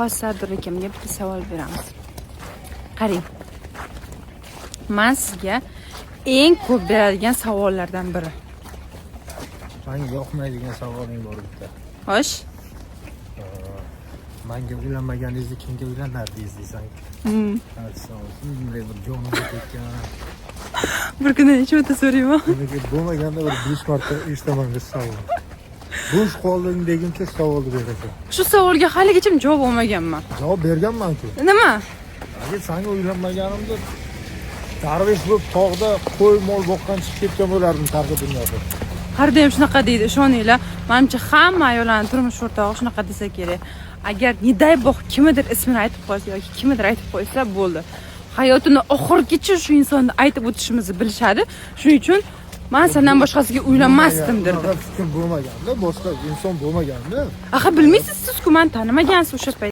Hozir Sardor akamga bitta savol beramiz. Qarang, man sizga eng ko'p beradigan savollardan biri. Manga yoqmaydigan savoling bor bitta. Xo'sh. Manga uylanmaganingizda kimga uylanardingiz deysan. Shunday bir jonimga tekkan. Bir kunda necha marta so'rayman? Nimaga bo'lmaganda bir 5 marta eshitaman bu savolni. Bo'sh qolding deguncha savolni berasan. Shu savolga haligacha javob olmaganman. Javob berganman-ku. Nima? Agar sanga uylanmaganimda darvesh bo'lib tog'da qo'y, mol boqqan chiqib ketgan bo'lardim tashqi dunyoga. Har doim shunaqa deydi, ishoninglar. Manimcha, hamma ayollarni turmush o'rtog'i shunaqa desa kerak. Agar, не дай бог, kimnidir ismini aytib qo'ysa yoki kimnidir aytib qo'ysa, bo'ldi, hayotini oxirigacha shu insonni aytib o'tishimizni bilishadi. Shuning uchun "Man sendan boshqasiga uylanmasdim" derdi. Unaqa fikr bo'lmaganda, boshqa inson bo'lmaganda. Axir bilmaysiz sizku, mani tanimagansiz o'sha payt.